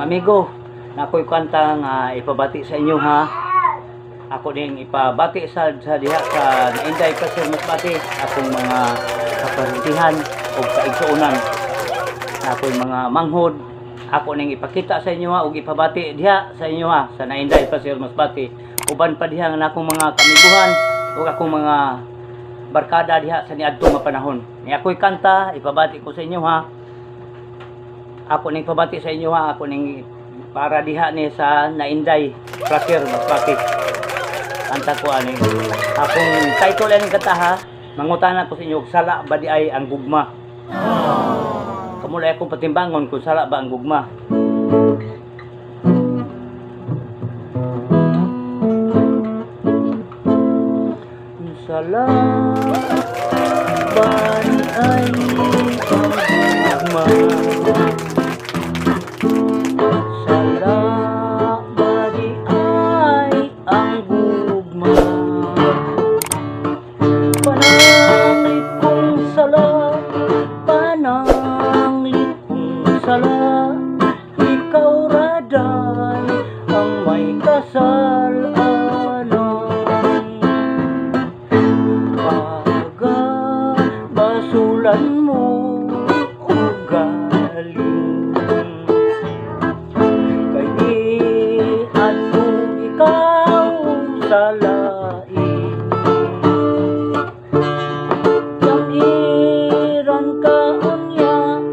Amigo, naa ko'y kanta nga ipabati sa inyo, ha. Ako din ipabati sa diha sa Nainday Placer Masbate, akong mga kaparintihan o kaigsuonan. Ako'y mga manghod. Ako ning ipakita sa inyo, ha, ug ipabati diha sa inyo, ha, sa Nainday Placer Masbate. Uban pa diha nga akong mga kamiguhan ug akong mga barkada diha sa niadto nga panahon. Ni ako'y kanta, ipabati ko sa inyo, ha. Ako ning pabati sa inyo, ha, ako ning para diha ni sa Nainday Placer Masbate. Kanta ko ani. Akong title ani kanta, ha. Mangutana ko sa inyo, sala ba diay ang gugma? Kamulay akong patimbangon kung sala ba ang gugma. Sala ba diay ang gugma? Sala ba diay ang gugma? Pananglit kong sala, pananglit kong sala, ikaw ra 'day ang may kasalanan. Pagabasulan mo ugaling, kay di adto ikaw sa lain. Lamiran ka unya,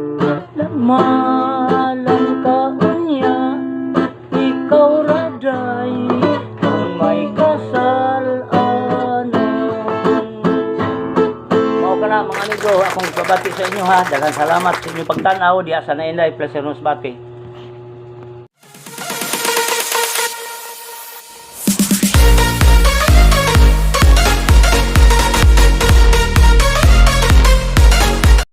lamalan ka unya, ikaw ra 'day ang may kasalanan. Mao kana, mga amigo, akong babati sa inyo, ha. Daghang salamat sa inyong pagtanaw diha sa Nainday Placer Masbate.